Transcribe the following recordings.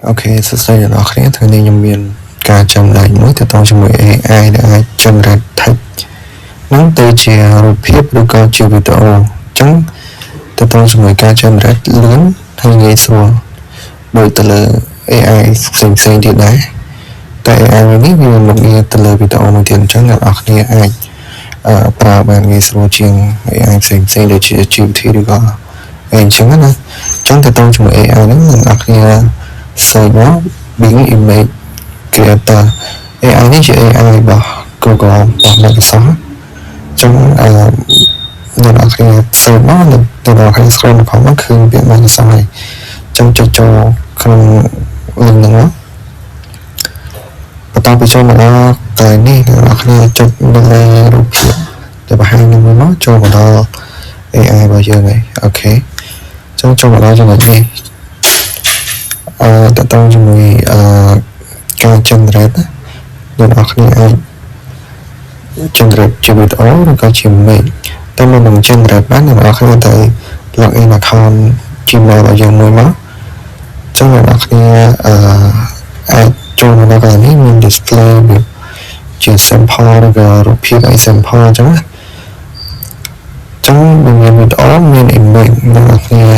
OK សួស្តីអ្នកទាំងអស់គ្នាថ្ងៃនេះខ្ញុំមានការចែករំលែកមួយទាក់ទងជាមួយ AI ដែលអាច generate text ហ្នឹងទៅជារូបភាពឬក៏ជាវីដេអូអញ្ចឹងទាក់ទងជាមួយការ generate លឿនហើយងាយស្រួលដូចទៅលើ AI ផ្សេងផ្សេងទៀតដែរតែ AI មួយនេះវាមានមុខងារទៅលើវីដេអូមួយទៀតអញ្ចឹងអ្នកទាំងអស់គ្នាអាចអឺប្រើបានងាយស្រួលជាង AI ផ្សេងផ្សេងដូចជា GPT ឬក៏អីអញ្ចឹងណាអញ្ចឹងទាក់ទងជាមួយ AI ហ្នឹងអ្នកទាំងអស់គ្នា search មក Bing Image Creator AI នេះជា AI របស់ Google របស់ Microsoft អញ្ចឹងអឺអ្នកទាំងអស់គ្នា search មកអ្នកទាំងអស់គ្នា scroll មកមកឃើញពាក្យ Microsoft ហើយអញ្ចឹងចុចចូលក្នុង link ហ្នឹងមកបន្ទាប់ពីចូលមកដល់កន្លែងនេះអ្នកទាំងអស់គ្នាចុចនៅលើរូបភាពដែលបង្ហាញនឹងមួយមកចូលមកដល់ AI របស់យើងហើយ OK អញ្ចឹងចូលមកដល់ចំណុចនេះអឺទាក់ទងជាមួយអឺការ generate ណាអ្នកទាំងអស់គ្នាអាច generate ជាវីដេអូឬក៏ជា image តែមុននឹង generate បានអ្នកទាំងអស់គ្នាត្រូវ log in account Gmail របស់យើងមួយមកអញ្ចឹងអ្នកទាំងអស់គ្នាអឺអាចចូលមកដល់កន្លែងនេះមាន display វាជា sample ឬក៏រូបភាពអី sample អញ្ចឹងណាអញ្ចឹងវាមានវីដេអូមាន image អ្នកទាំងអស់គ្នា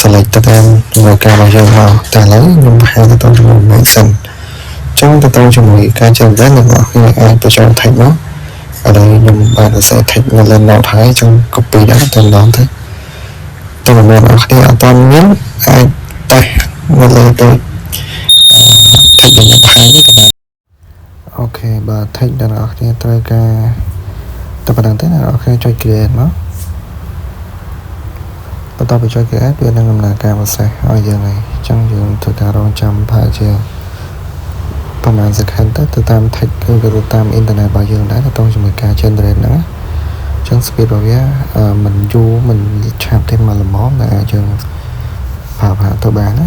select ទៅតាមតម្រូវការរបស់យើងមកតែឥឡូវខ្ញុំបង្ហាញទៅជាមួយ image សិនអញ្ចឹងទៅទៅជាមួយការ generate អ្នកទាំងអស់គ្នាអាចបញ្ចូល text មកឥឡូវខ្ញុំបានសរសេរ text នៅលើ note ហើយអញ្ចឹង copy ដល់តែម្ដងទៅតែបើអ្នកទាំងអស់គ្នាអត់ទាន់មានអាចតេស្តនៅលើដូច text ដែលខ្ញុំបង្ហាញនេះក៏បាន OK បើ text ដែលអ្នកទាំងអស់គ្នាត្រូវការតែប៉ុណ្ណឹងទេអ្នកទាំងអស់គ្នាចុច create មកបន្ទាប់ពីចុច create វានឹងដំណើរការ process ឲ្យយើងហើយអញ្ចឹងយើងធ្វើការរងចាំប្រហែលជាប្រហែល second ទៅទៅតាម text គឺទៅតាមអ៊ីនធឺណិតរបស់យើងដែរទៅតជាមួយការ generate ហ្នឹងណាអញ្ចឹង speed របស់វាមិនយូរមិនឆាប់ទេមកល្មមដែលអាចយើងប្រើប្រាស់ទៅបានណា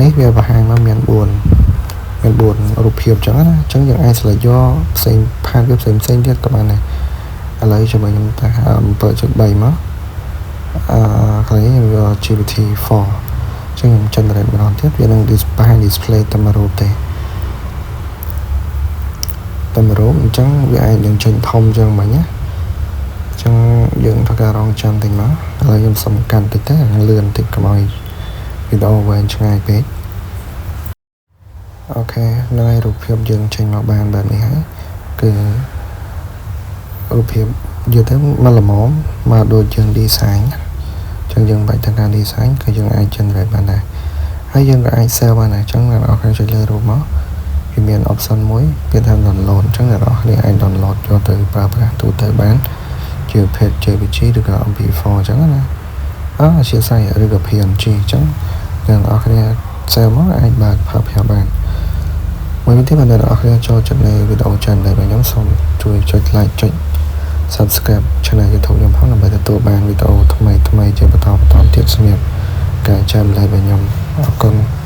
នេះវាបង្ហាញមកមាន4មាន4រូបភាពអញ្ចឹងណាអញ្ចឹងយើងអាច select យកផ្សេងផាតវាផ្សេងផ្សេងទៀតក៏បានដែរឥឡូវជាមួយខ្ញុំតែ7.3មកអឺកន្លែងនេះខ្ញុំយក GPT 4ចឹងខ្ញុំ generate ម្ដងទៀតវានឹងបង្ហាញ display តែមួយរូបទេតែមួយរូបអញ្ចឹងវាអាចនឹងចេញធំជាងមិញណាអញ្ចឹងយើងធ្វើការរងចាំតិចមកឥឡូវខ្ញុំសុំកាន់តិចទៅលឿនតិចកុំឲ្យវីដេអូវែងឆ្ងាយពេក OK ហ្នឹងហើយរូបភាពយើងចេញមកបានបែបនេះហើយគឺរូបភាពនិយាយទៅមកល្មមមកដូចយើង design ចឹងយើងបាច់ត្រូវការ design ក៏យើងអាច generate បានដែរហើយយើងក៏អាច save បានដែរអញ្ចឹងអ្នកទាំងអស់គ្នាចុចលើរូបមកវាមាន option មួយគេថា download អញ្ចឹងអ្នកទាំងអស់គ្នាអាច download យកទៅប្រើប្រាស់ទូទៅបានជាប្រភេទ JPG ឬក៏ MP4 អញ្ចឹងណាអអធ្យាស្រ័យឬក៏ PNG អញ្ចឹងអ្នកទាំងអស់គ្នា save មកអាចបើកប្រើប្រាស់បានមួយវិញទៀតបើអ្នកទាំងអស់គ្នាចូលចិត្តនៅវីដេអូ channel របស់ខ្ញុំសូមជួយចុច like ចុច subscribe channel YouTube ខ្ញុំផងដើម្បីទទួលបានវីដេអូថ្មីថ្មីជាបន្តបន្តទៀតសម្រាប់ការចែករំលែករបស់ខ្ញុំអរគុណ។